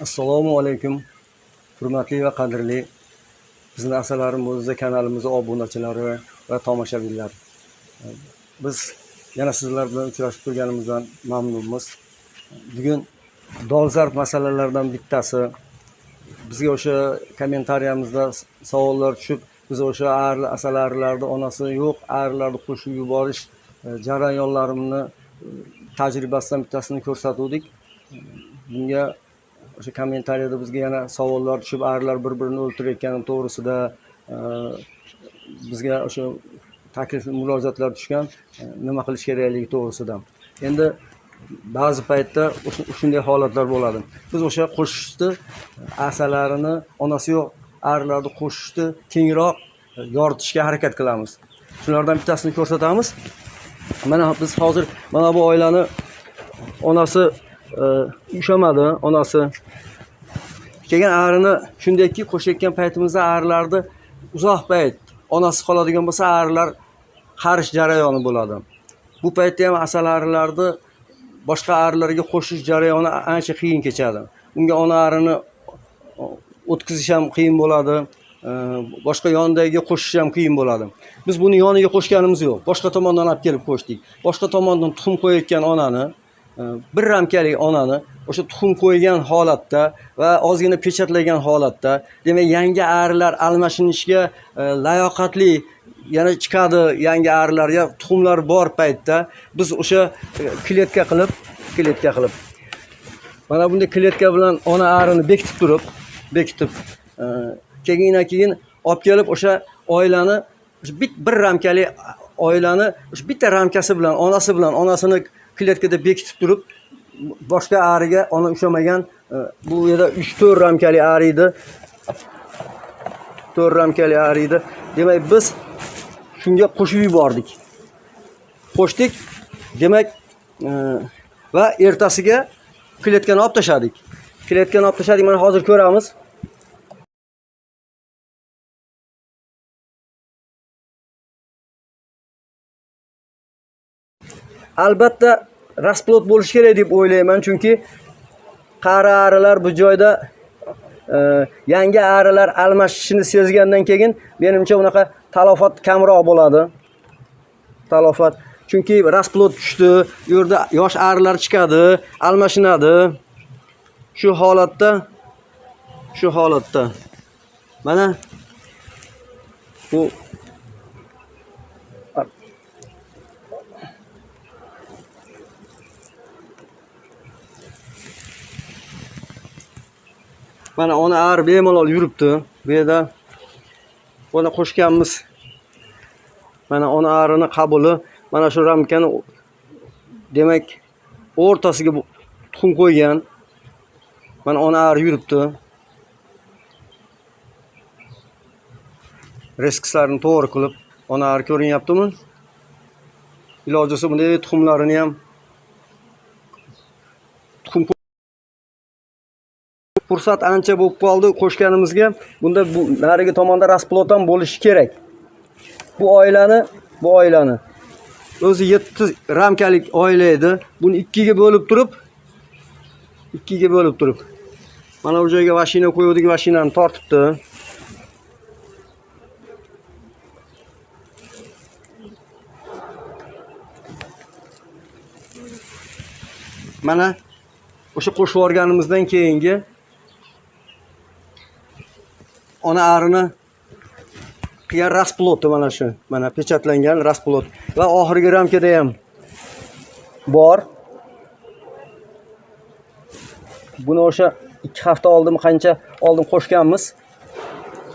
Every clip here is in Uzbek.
Assalomu alaykum, hurmatli va qadrli bizni Asalarim Mo'jiza kanalimiz obunachilari va tomoshabinlar. Biz yana sizlar bilan uchrashib turganimizdan mamnunmiz. Bugun dolzarb masalalardan bittasi bizga o'sha kommentariyamizda savollar tushib, biz o'sha asalarilarni onasi yo'q arilarni qo'shib yuborish jarayonlarini tajribasidan bittasini ko'rsatuvdik. Bunga o'sha kommentariyada bizga yana savollar tushib, arilar bir-birini o'ltirayotgani to'g'risida bizga o'sha taklif murojaatlar tushgan, nima qilish kerakligi to'g'risida. Endi ba'zi paytda shunday holatlar bo'ladi. Biz o'sha qo'shishni, asalarini onasi yo'q arilarni qo'shishni kengroq yoritishga harakat qilamiz. Shulardan bittasini ko'rsatamiz. Mana biz hozir mana bu oilani onasi ushamadi, onasi keyin arini shundayki qo'shayotgan paytimizda arilarni uzoq payt onasi qoladigan bo'lsa, arilar qarish jarayoni bo'ladi. Bu paytda ham asalarilarni boshqa arilarga qo'shish jarayoni ancha qiyin kechadi. Unga ona arini o'tkazish ham qiyin bo'ladi, boshqa yonidagiga qo'shish ham qiyin bo'ladi. Biz buni yoniga qo'shganimiz yo'q. Boshqa tomondan olib kelib qo'shdik. Boshqa tomondan tuxum qo'yayotgan onani, bir ramkalik onani o'sha tuxum qo'ygan holatda va ozgina pechatlagan holatda, demak yangi arilar almashinishga layoqatli yana chiqadi, yangi arilarga tuxumlar bor paytda biz o'sha kletka qilib mana bunday kletka bilan ona arini bekitib keyin olib kelib o'sha oilani bir ramkali oilani o'sha bitta ramkasi bilan onasi bilan onasini kletkada bekitib turib boshqa ariga ona ushamagan, bu yerda 3-4 ramkali ari edi. 4 ramkali ari edi. Demak biz shunga qo'shib yubordik. Qo'shdik. Demak va ertasiga kletkani olib tashladik. Kletkani olib tashladik. Mana hozir ko'ramiz. Albatta rasplot bo'lishi kerak deb o'ylayman, chunki qari arilar bu joyda yangi arilar almashishini sezgandan keyin menimcha unaqa talofat kamroq bo'ladi. Talofat, chunki rasplot tushdi, u yerda yosh arilar chiqadi, almashinadi. Shu holatda mana bu mana ona ari bemalol yuribdi. Bu yerda buni qo'shganmiz. Mana ona arini qabuli, mana shu ramkani demak o'rtasiga tuxum qo'ygan. Mana ona ari yuribdi. Reskislarni to'g'ri qilib ona ari ko'rinyaptimi? Ilojisi bunday tuxumlarini ham tuxum fursat ancha bo'lib qoldi qo'shganimizga. Bunda bu narigi tomonda rasplot ham bo'lishi kerak. Bu oilani o'zi 7 ramkalik oila edi. Buni 2 ga bo'lib turib mana bu joyga mashina qo'yuvdik, mashinani tortibdi. Mana o'sha qo'shib yuborganimizdan keyingi ona arini qilgan rasploti mana shu, mana pechatlangan rasplot va oxirgi ramkada ham bor. Buni o'sha 2 hafta oldin qancha oldin qo'shganmiz.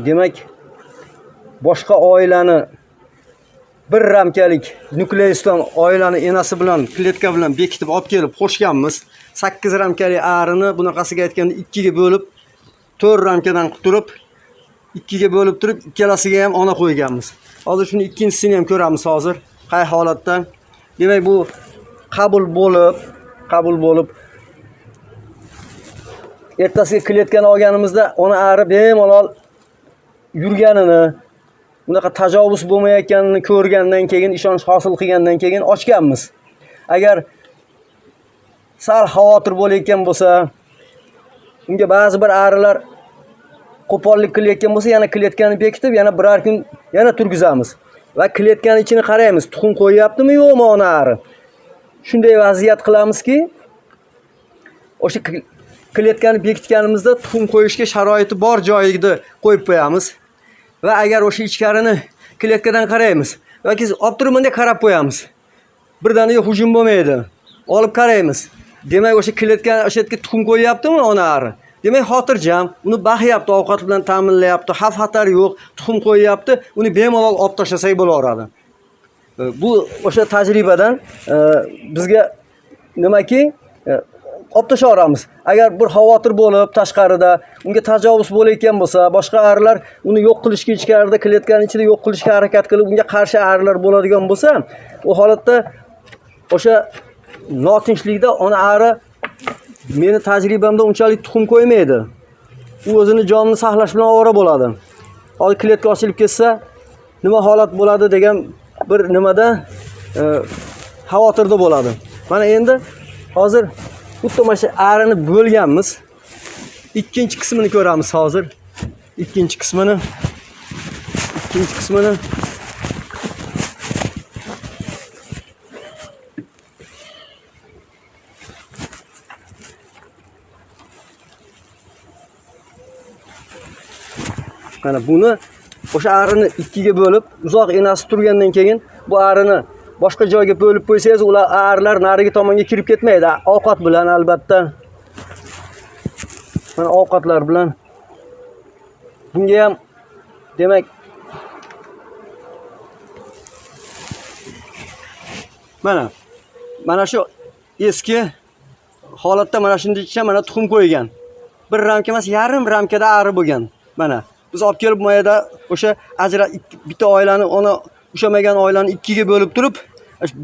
Demak, boshqa oilani bir ramkalik nukleusdan oilani enasi bilan kletka bilan bekitib olib kelib qo'shganmiz. 8 ramkali arini bunaqasiga aytganda 2 ga bo'lib 4 ramkadan qutulib 2 ga bo'lib turib ikkalasiga ham ona qo'yganmiz. Hozir shuni ikkinchisini ham ko'ramiz hozir qay holatda. Demak, bu qabul bo'lib ertasiga kletkani olganimizda ona ari bemalol yurganini, unaqa tajovuz bo'lmayotganini ko'rgandan keyin, ishonch hosil qilgandan keyin ochganmiz. Agar sal xavotir bo'layotgan bo'lsa, Unga ba'zi bir arilar qo'pollik qilayotgan bo'lsa, yana kletkani bekitib, yana biror kun yana turgizamiz. Va kletkani ichini qaraymiz, tuxum qo'yyaptimi, yo'qmi ona ari. Shunday vaziyat qilamizki, o'sha kletkani bekitganimizda tuxum qo'yishga sharoiti bor joyida qo'yib qo'yamiz. Va agar o'sha ichkarini kletkadan qaraymiz yoki olib turib bunday qarab qo'yamiz. Birdaniga hujum bo'lmaydi. Olib qaraymiz. Demak, o'sha kletka o'sha yerga tuxum qo'yyaptimi ona ari? Demak, xotirjam, uni baqyapti, ovqat bilan ta'minlayapti, xavf xatar yo'q, tuxum qo'yyapti, uni bemalol olib tashlasak bo'laveradi. Bu o'sha tajribadan bizga nimaki olib tashlaveramiz. Agar bir xavotir bo'lib tashqarida unga tajovuz bo'layotgan bo'lsa, boshqa arilar uni yo'q qilishga ichkarida kletkaning ichida yo'q qilishga harakat qilib, unga qarshi arilar bo'ladigan bo'lsa, u holatda o'sha notinchlikda ona ari meni tajribamda unchalik tuxum qo'ymaydi. U o'zini jonini saqlash bilan ovora bo'ladi. Hozir kletka ochilib ketsa, nima holat bo'ladi degan bir nimada xavotirda bo'ladi. Mana endi hozir xuddi mana shu arini bo'lganmiz. Ikkinchi qismini ko'ramiz hozir. Ikkinchi qismini. Ikkinchi qismini. Mana buni o'sha arini ikkiga bo'lib, uzoq enasi turgandan keyin bu arini boshqa joyga bo'lib qo'ysangiz, ular arilar narigi tomonga kirib ketmaydi. Ovqat bilan albatta. Mana ovqatlar bilan. Bunga ham demak mana shu eski holatda mana shunday mana tuxum qo'ygan. Bir ramka emas, yarim ramkada ari bo'lgan. Mana biz olib kelib bu yerda o'sha bitta oilani, ona ushamagan oilani ikkiga bo'lib turib,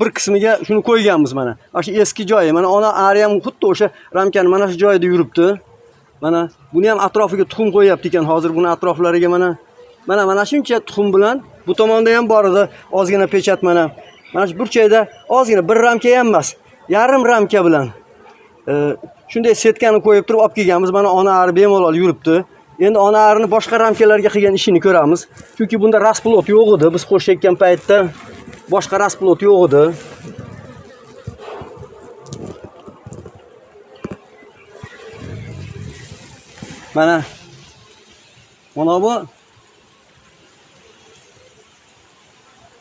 bir qismiga shuni qo'yganmiz mana. Mana shu eski joyi, mana ona ari ham xuddi o'sha ramkani mana shu joyida yuribdi. Mana buni ham atrofiga tuxum qo'yyapti ekan hozir buni atroflariga mana. Mana shuncha tuxum bilan bu tomonda ham bor edi ozgina pechat mana. Mana shu burchakda ozgina bir ramka ham emas, yarim ramka bilan shunday setkani qo'yib turib olib kelganmiz. Mana ona ari bemalol yuribdi. Endi ona arini boshqa ramkalarga qilgan ishini ko'ramiz. Chunki bunda rasplot yo'q edi. Biz qo'shayotgan paytda boshqa rasplot yo'q edi. Mana bu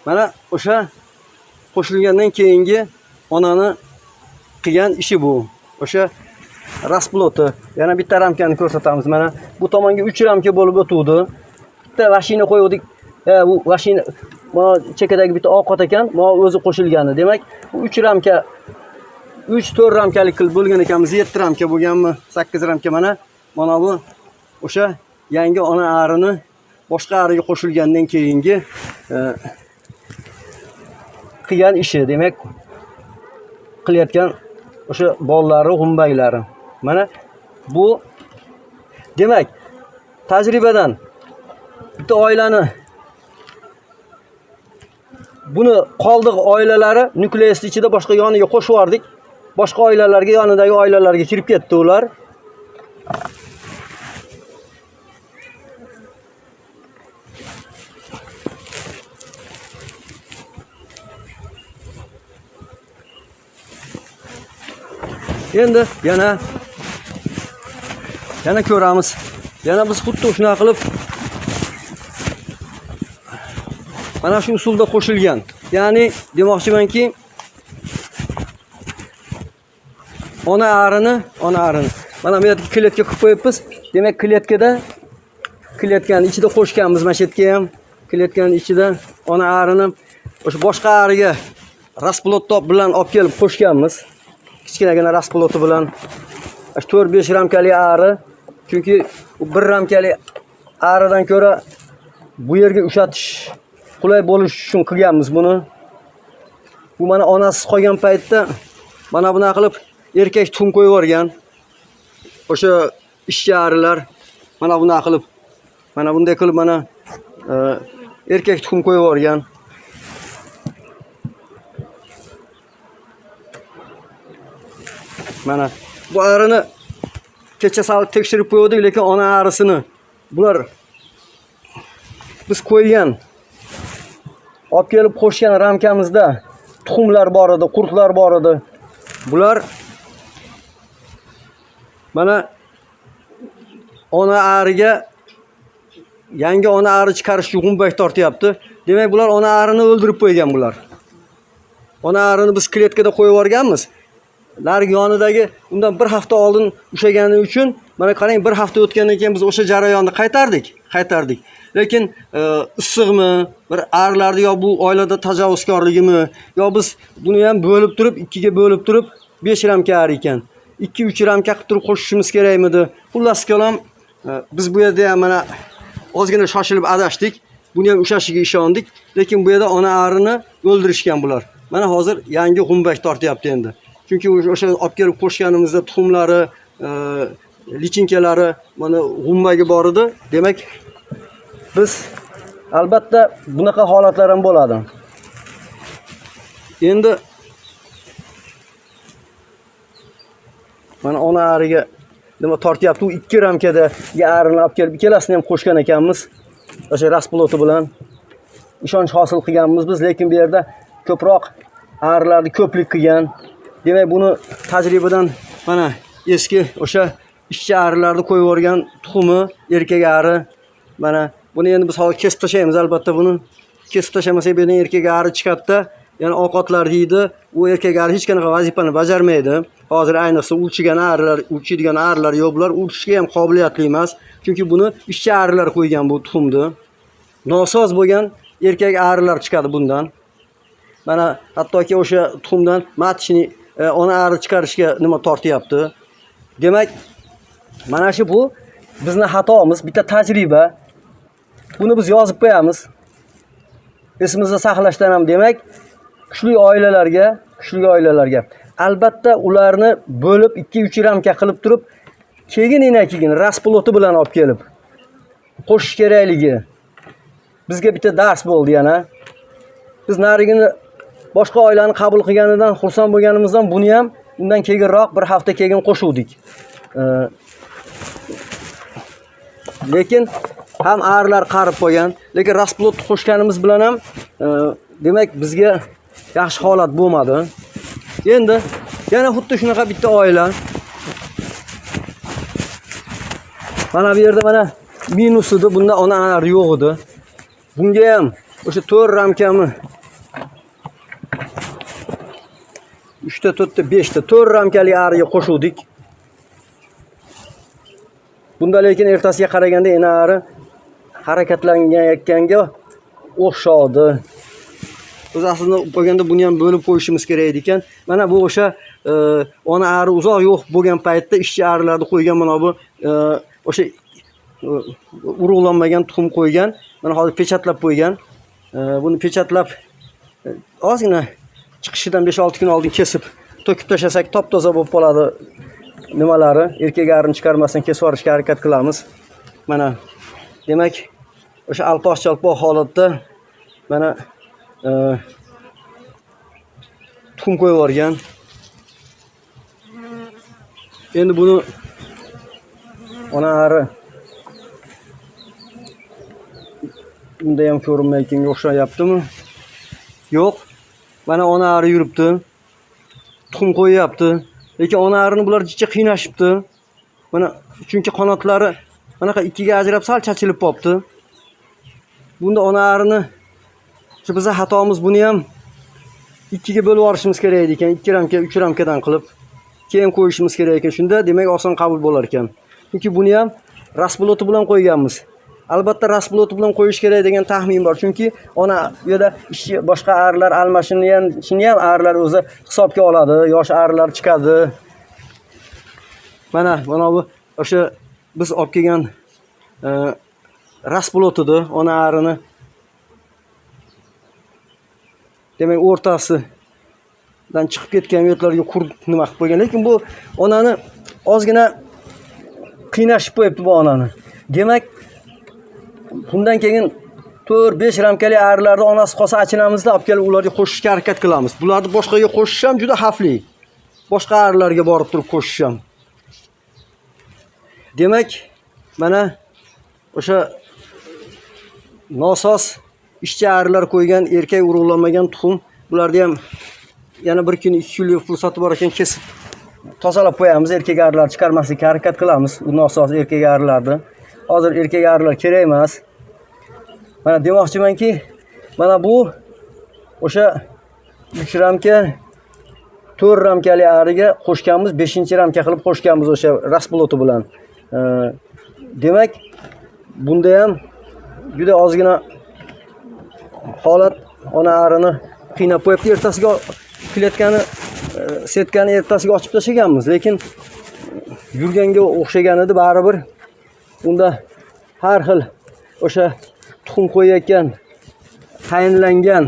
mana o'sha qo'shilgandan keyingi onani qilgan ishi bu. O'sha rasploti. Yana bitta ramkani ko'rsatamiz. Mana bu tomonga 3 ramka bo'lib o'tuvdi. Bitta mashina qo'ydik. Bu mashina mana chekadagi bitta ovqat ekan, mana o'zi qo'shilgani. Demak, bu 3 ramka 3-4 ramkalik qilib bo'lgan ekanmiz. 7 ramka bo'lganmi? 8 ramka mana. Mana bu o'sha yangi ona arini boshqa ariga qo'shilgandan keyingi qilgan ishi. Demak, qilayotgan o'sha bollari, g'umbaklari. Mana bu demak tajribadan bitta oilani buni qoldiq oilalari nukleus ichida boshqa yoniga qo'shib yubordik. Boshqa oilalarga, yonidagi oilalarga kirib ketdi ular. Endi yana ko'ramiz. Yana biz xuddi shunaqa qilib mana shu usulda qo'shilgan. Ya'ni demoqchimanki, ona arini mana bu yerga kletka qilib qo'yibmiz. Demak, kletkani ichida qo'shganmiz mana shu yerga ham. Kletkaning ichida ona arini o'sha boshqa ariga rasplot top bilan olib kelib qo'shganmiz. Kichkinagina rasploti bilan 4-5 ramkali ari, chunki bir ramkali aridan ko'ra bu yerga ushatish qulay bo'lish uchun qilganmiz buni. Bu mana onasiz qolgan paytda mana bunaqa qilib erkak tuxum qo'yib yuborgan. O'sha ishchi arilar mana bunaqa qilib, mana bunday qilib mana erkak tuxum qo'yib yuborgan. Mana bu arini Kecha sal tekshirib qo'ydik, lekin ona arisini bular biz qo'ygan, olib kelib qo'shgan ramkamizda tuxumlar bor edi, qurtlar bor edi. Bular mana ona ariga yangi ona ari chiqarish uchun g'umbak tortyapti. Demak, bular ona arini o'ldirib qo'ygan bular. Ona arini biz kletkada qo'yib yuborganmiz. Narigi yonidagi undan bir hafta oldin ushlagani uchun mana qarang, bir hafta o'tgandan keyin biz o'sha jarayonni qaytardik. Lekin issiqmi, bir arilarni yo bu oilada tajovuzkorligimi, yo biz buni ham bo'lib turib, ikkiga bo'lib turib 5 ramka ari ekan. 2-3 ramka qilib turib qo'shishimiz kerakmidi? Xullas kalom, biz bu yerda ham mana ozgina shoshilib adashdik. Buni ham ushlashiga ishondik, lekin bu yerda ona arini o'ldirishgan bular. Mana hozir yangi g'umbak tortyapti endi. Chunki o'sha olib kelib qo'shganimizda tuxumlari, lichinkalari mana g'umbagi bor edi. Demak, biz albatta bunaqa holatlar ham bo'ladi. Endi mana ona ariga nima tortyapti, u 2 ramkada arini olib kelib ikkalasini ham qo'shgan ekanmiz. O'sha rasploti bilan ishonch hosil qilganmiz biz, lekin bu yerda ko'proq arilarni ko'plik qilgan. Demak, buni tajribadan mana eski o'sha ishchi arilarni qo'yib yuborgan tuxumi, erkak ari. Mana buni endi biz hozir kesib tashlaymiz albatta buni. Kesib tashlamasak bu yerdan erkak ari chiqadi-da, ya'ni ovqatlar deydi. U erkak ari hech qanaqa vazifani bajarmaydi. Hozir ayniqsa urchigan arilar, urchiydigan arilar yo'q, bular urchishga ham qobiliyatli emas. Chunki buni ishchi arilar qo'ygan bu tuxumni. Nosoz bo'lgan erkak arilar chiqadi bundan. Mana hattoki o'sha tuxumdan matchni ona ari chiqarishga nima tortyapti. Demak, mana shu bu bizni xatomiz, bitta tajriba. Buni biz yozib qo'yamiz. Esimizda saqlashdan ham demak, kuchli oilalarga albatta ularni bo'lib 2-3 ramka qilib turib, keyin rasploti bilan olib kelib qo'shish kerakligi bizga bitta dars bo'ldi yana. Biz narigini boshqa oilani qabul qilganidan xursand bo'lganimizdan buni ham undan keyinroq bir hafta keyin qo'shuvdik. Lekin ham arilar qarib qo'ygan, lekin rasplotni qo'shganimiz bilan ham demak bizga yaxshi holat bo'lmadi. Endi yana xuddi shunaqa bitta oila. Mana bu yerda mana minus edi, bunda ona ari yo'q edi. Bunga ham o'sha 4 ramkami 3 ta 4 ta 5 ta 4 ramkali ariga qo'shuvdik. Bunda lekin ertasiga qaraganda ena ari harakatlanayotganga o'xshadi. Biz aslida bo'lganda buni ham bo'lib qo'yishimiz kerak edi ekan. Mana bu o'sha ona ari uzoq yo'q bo'lgan paytda ishchi arilarni qo'ygan, mana bu o'sha urug'lanmagan tuxum qo'ygan. Mana hozir pechatlab qo'ygan. Buni pechatlab ozgina chiqishidan 5-6 kun oldin kesib to'kib tashlasak top-toza bo'lib qoladi nimalari. Erkak arini chiqarmasdan kesib yuborishga harakat qilamiz. Mana demak o'sha alpoq-chalpoq holatda mana tuxum qo'yib yuborgan. Endi buni ona ari bunda ham ko'rinmayotganga o'xshayaptimi? Yo'q. Mana ona ari yuribdi. Tuxum qo'yyapti. Lekin ona arini bular jicha qiynashibdi. Mana chunki qanotlari manaqa ikkiga ajrab sal chachilib qopti. Bunda ona arini shu biza xatomiz, buni ham ikkiga bo'lib yuborishimiz kerak edi ekan. 2 ramka, 3 ramkadan qilib keyin qo'yishimiz kerak ekan. Shunda demak oson qabul bo'lar ekan. Chunki buni ham rasploti bilan qo'yganmiz. Albatta rasploti bilan qo'yish kerak degan taxmin bor. Chunki ona bu yerda ishchi boshqa arilar almashini ham, shuni ham arilar o'zi hisobga oladi, yosh arilar chiqadi. Mana bu o'sha biz olib kelgan rasplotida ona arini demak o'rtasidan chiqib ketgan yerlarga qurt nima qilib qo'ygan. Lekin bu onani ozgina qiynashib qo'yibdi bu onani. Demak, bundan keyin 4-5 ramkali arilarni onasi qolsa achinamizda olib kelib ularga qo'shishga harakat qilamiz. Bularni boshqaga qo'shish ham juda xavfli. Boshqa arilarga borib turib qo'shish ham. Demak, mana o'sha nosoz ishchi arilar qo'ygan erkak urug'lanmagan tuxum, bularni ham yana bir kun 2 kunlik fursati bor ekan, kesib tozalab qo'yamiz. Erkak arilar chiqarmaslikka harakat qilamiz u nosoz erkak arilarni. Hozir erkak arilar kerak emas. Mana demoqchimanki, mana bu o'sha 3 ramka 4 ramkali ariga qo'shganmiz, 5-ramka qilib qo'shganmiz o'sha rasploti bilan. Demak, bunda ham juda ozgina holat ona arini qiynab qo'yibdi. Ertasiga kletkani, setkani ertasiga ochib tashlaganmiz, lekin yurganga o'xshagan edi baribir. Unda har xil o'sha tuxum qo'yayotgan, tayinlangan,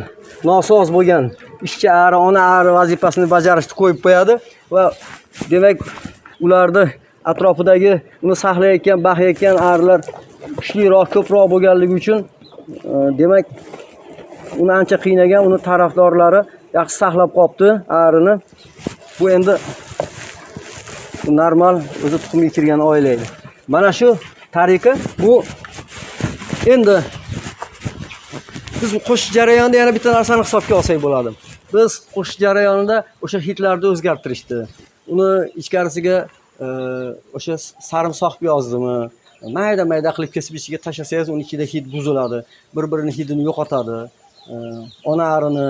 nosoz bo'lgan ishchi ari, ona ari vazifasini bajarishni qo'yib qo'yadi va demak ularni atrofidagi uni saqlayotgan, baqayotgan arilar kuchliroq, ko'proq bo'lganligi uchun demak uni ancha qiynagan, uni tarafdorlari yaxshi saqlab qolibdi arini. Bu endi normal o'zi tuxumga kirgan oila edi. Mana shu tariqa bu endi biz qo'shish jarayonida yana bitta narsani hisobga olsak bo'ladi. Biz qo'shish jarayonida o'sha hidlarni o'zgartirishdi. Uni ichkarisiga o'sha sarimsoq piyoznimi mayda-mayda qilib kesib ichiga tashlasangiz, uni ichida hid buziladi. Bir-birini hidini yo'qotadi. Ona arini,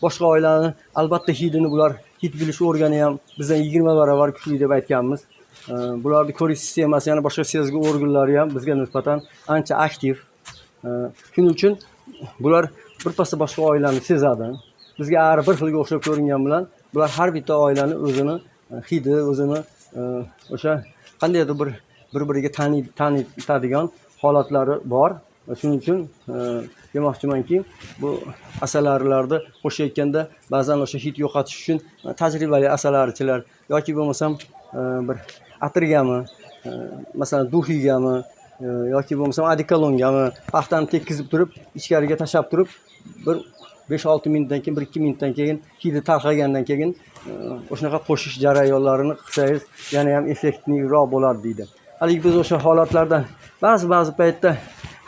boshqa oilani albatta hidini bular hid bilish organi ham bizdan 20 barobar kuchli deb aytganmiz. Bularni ko'rish sistemasi, yana boshqa sezgi organlari ham bizga nisbatan ancha aktiv. Shuning uchun bular birpasda boshqa oilani sezadi. Bizga ari bir xilga o'xshab ko'ringan bilan bular har bitta oilani o'zini hidi, o'zini o'sha qandaydir bir bir-biriga tanitadigan holatlari bor. Shuning uchun demoqchimanki, bu asalarilarni qo'shayotganda ba'zan o'sha hid yo'qotish uchun tajribali asalarichilar yoki bo'lmasam bir atirgami, masalan, duxigami yoki bo'lmasam odikolongami paxtani tekkizib turib, ichkariga tashlab turib, bir 5-6 minutdan keyin, 1-2 minutdan keyin hidi tarqagandan keyin o'shanaqa qo'shish jarayonlarini qilsangiz yana ham effektliroq bo'ladi deydi. Haligi biz o'sha holatlardan ba'zi paytda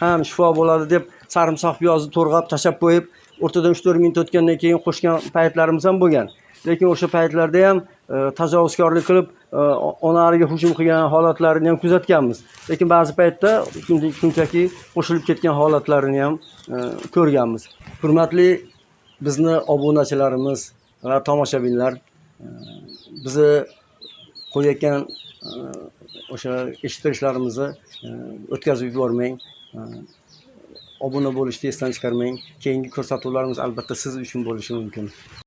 ham shifo bo'ladi deb sarimsoq piyozni to'rg'ab tashlab qo'yib, o'rtadan 3-4 minut o'tgandan keyin qo'shgan paytlarimiz ham bo'lgan. Lekin o'sha paytlarda ham tajovuzkorlik qilib onariga hujum qilgan holatlarini ham kuzatganmiz. Lekin ba'zi paytda shunchaki qo'shilib ketgan holatlarini ham ko'rganmiz. Hurmatli bizni obunachilarimiz va tomoshabinlar, bizni qo'yayotgan o'sha eshittirishlarimizni o'tkazib yubormang. Obuna bo'lishni esdan chiqarmang. Keyingi ko'rsatuvlarimiz albatta siz uchun bo'lishi mumkin.